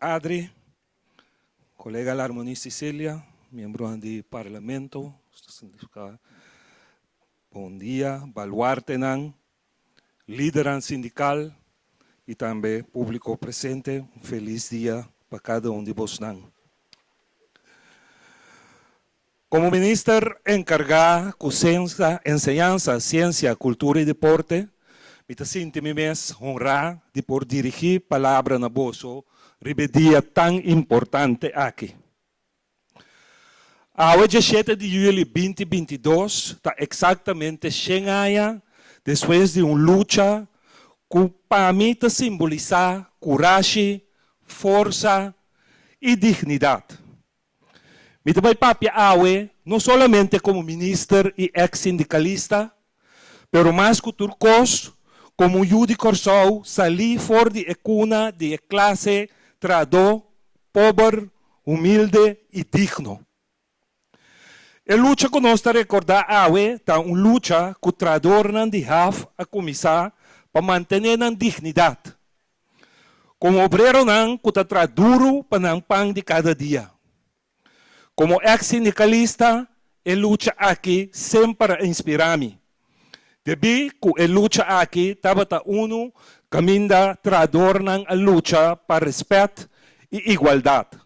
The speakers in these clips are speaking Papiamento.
Adri, kolega Larmonie Cecilia, miembronan di Parlamento, bon dia, baluartenan, lidernan sindikal i tambe públiko presente, un felis dia pa kada un di bosnan. Komo minister enkargá ku enseñansa, siensia, kultura i deporte, mi ta sinti mi mes honrá di por dirigí palabra na boso riba e dia tan importante aki. Awe djeshete di yüli binti 22 ta eksaktamente shen aña despues di un lucha ku pa mi ta simbolisá kurashi, forsa i dignidat. Mi ta bai papia awe no solamente komo minister i eks sindikalista, pero mas ku tur kos komo un yu di Kòrsou salí for di e kuna di e klase trahadó, pober, humilde i digno. E lucha ku nos ta rekordá awe ta un lucha ku trahadornan di haf a kuminsá pa mantené nan dignidat, komo obreronan ku ta traha duru pa nan pan di kada dia. Komo eks sindikalista, e lucha aki semper a inspirá mi. Debí ku e lucha aki tabata unu kaminda trahadornan a lucha pa rèspèt i igualdat.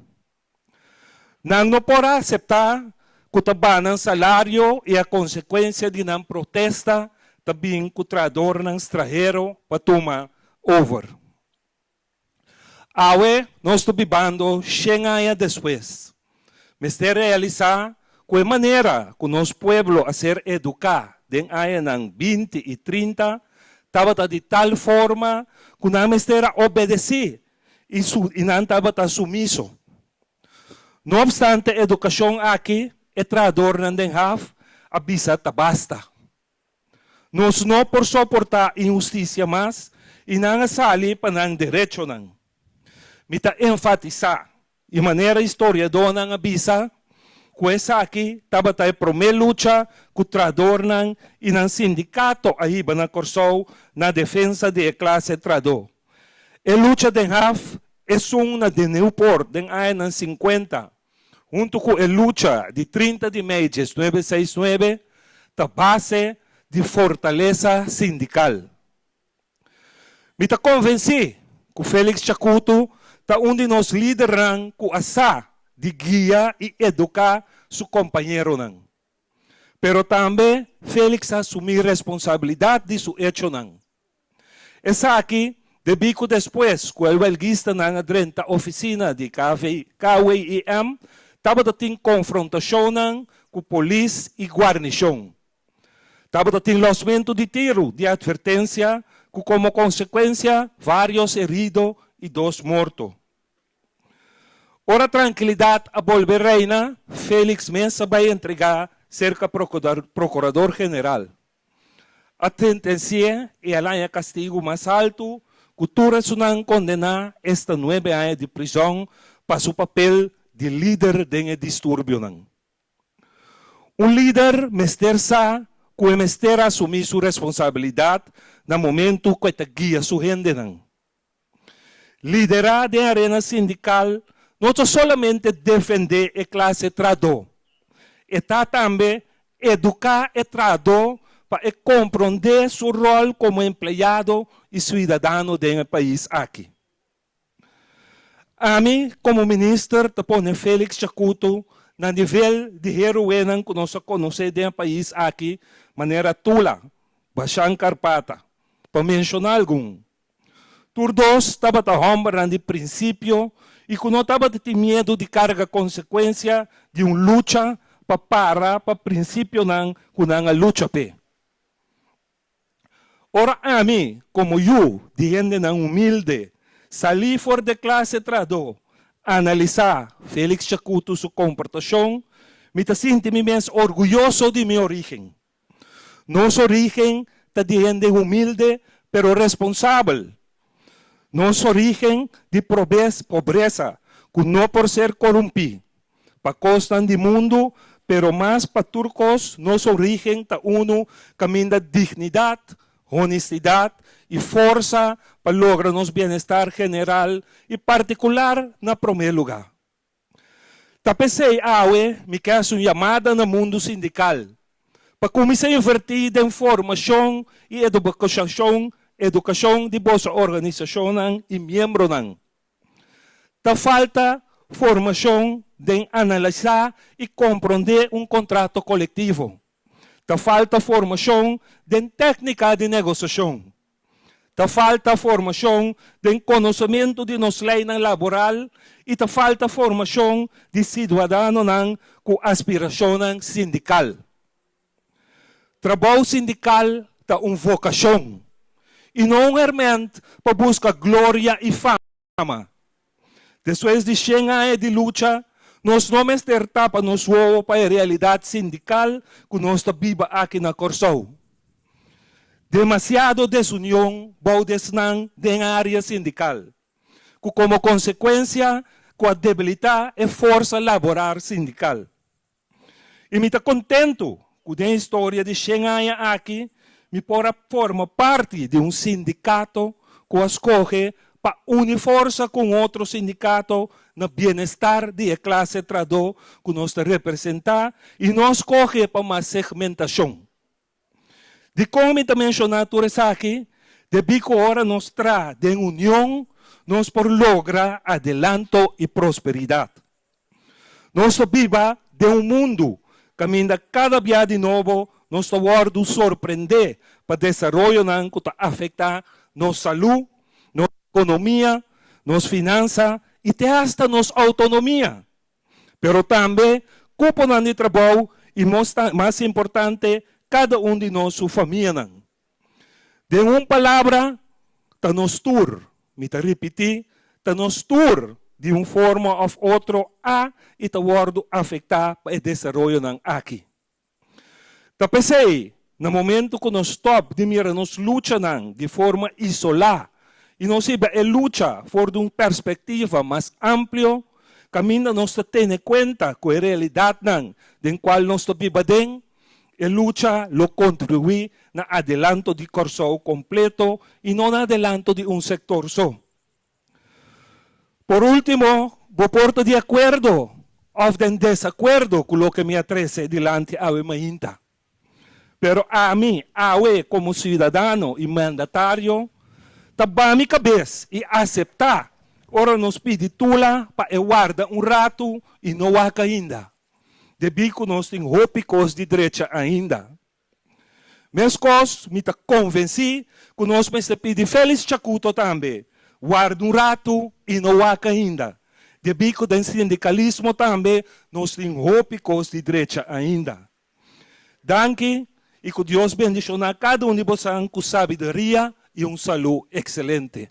Nan no por a aseptá ku ta baha nan salario i a konsekuensia di nan protesta ta bin ku trahadornan strahero pa tuma over. Awe nos ta bibando shen aña despues. Mester realisá ku e manera ku nos pueblo a ser eduká den añanan 20 i 30 tabata di tal forma ku nan mester a obedesí i nan tabata sumiso. No opstante edukashon aki, e trahadornan den haf a bisa ta basta. Nos no por soportá inhustisia mas i nan a sali pa nan derechonan. Mi ta enfatisá, i manera historiadónan a bisa, ku esaki tabata e promé lucha ku trahadornan i nan sindikato a hiba na Kòrsou na defensa di e klase trahadó. E lucha den haf, esun na De Nieuwpoort den añanan 50, huntu ku e lucha di 30 di mei 1969, ta base di fortalesa sindikal. Mi ta konvensí ku Felix Chakuto ta un di nos lidernan ku a sa di guia i eduká su kompañeronan. Pero tambe Felix a asumí responsabilidat di su echonan. Esaki debí ku despues ku e wèlguistanan a drenta ofisina di KWIM tabata tin konfrontashonnan ku polis i guarnishon. Tabata tin lòsmentu di tiru di atvertensia ku komo konsekuensia vários herido i dos morto. Ora trankilidat a bolbe reina, Felix mes a bai entregá serka prokurador general. A sentensi'é i a laña kastigu mas haltu ku tur esunnan kondená, esta 9 aña di prizòn pa su papel di lider den e disturbionan. Un lider mester sa ku e mester asumí su responsabilidat na momentu ku e ta guia su hendenan. Liderá den arena sindikal no ta solamente defendé e klase trahadó, e ta tambe eduká e trahadó pa e komprondé su ròl komo empleado i siudadano den e pais aki. Ami komo minister ta pone Felix Chakuto na nivel di héroenan ku nos a konosé den e pais aki manera Tula, Bashan Karpata, pa menshoná algun. Tur dos tabata hòmbernan di prinsipio i ku no tabata tin miedu di karga konsekuensia di un lucha pa para pa prinsipionan ku nan a lucha p'e. Ora ami, komo yu di hendenan humilde, salí for di e klase trahadó, analisá Felix Chakuto su komportashon, mi ta sinti mi mes orguyoso di mi orígen. Nos orígen ta di hende humilde pero responsabel. Nos orígen di pobresa ku no por ser korumpí pa kosnan di mundu, pero mas pa tur kos nos orígen ta unu kaminda dignidat, honestidat. i forsa pa logra nos bienestar general i partikular na promé lugá. Ta p'esei awe mi ke hasi un yamada na mundu sindikal pa kuminsá invertí den formashon i edukashon di boso organisashonnan i miembronan. Ta falta formashon den analisá i komprondé un kontrato kolektivo. Ta falta formashon den téknika di negosiashon. Ta falta formashon den konosementu di nos leinan laboral i ta falta formashon di siudadanonan ku aspirashonnan sindikal. Trabou sindikal ta un vokashon i no un hèrmènt pa buska gloria i fama. Despues di shen aña di lucha, nos no mester tapa nos wowo pa e realidat sindikal ku nos ta biba aki na Kòrsou. Demasiado desunion bou di esnan den área sindikal, ku komo konsekuensia ku a debilitá e forsa laboral sindikal. I mi ta kontentu ku den historia di shen aña aki mi por a forma parti di un sindikato ku a skohe pa uni forsa ku un otro sindikato na bienestar di e klase trahadó ku nos ta representá i no a skohe pa mas segmentashon. Dikon mi ta menshoná tur esaki? Debí ku ora nos traha den union, nos por logra adelanto i prosperidat. Nos ta biba den un mundu kaminda kada bia di nobo nos ta wòrdu sorprendé pa desaroyonan ku ta afektá nos salú, nos ekonomia, nos finansa i te asta nos outonomia. Pero tambe kuponan di trabou i mas importante kada un di nos su famianan. Den un palabra, ta nos tur, mi ta ripití, ta nos tur di un forma òf otro a i ta wòrdu afektá pa e desaroyonan aki. Ta p'esei, na momento ku nos stòp di mira nos luchanan di forma isolá i nos hiba e lucha for di un perspektiva mas amplio, kaminda nos ta tene kuenta ku e realidatnan den kual nos ta biba den, e lucha lo kontribuí na adelanto di Kòrsou kompleto i no na adelanto di un sektor so. Por último, bo por ta di akuerdo òf den desakuerdo ku loke mi a trese dilanti awe mainta. Pero ami, awe komo siudadano i mandatario, ta ba mi kabes i aseptá ora nos pidi Tula pa e warda un ratu i no wak ainda, debí ku nos tin hopi kos di drecha ainda. Meskos mi ta konvensí ku nos mester pidi Félix Chacuto tambe warda un ratu i no wak ainda, debí ku den sindikalismo tambe nos tin hopi kos di drecha ainda. Danki i ku Dios bendishoná kada un di bosan ku sabiduria i un salú ekselente.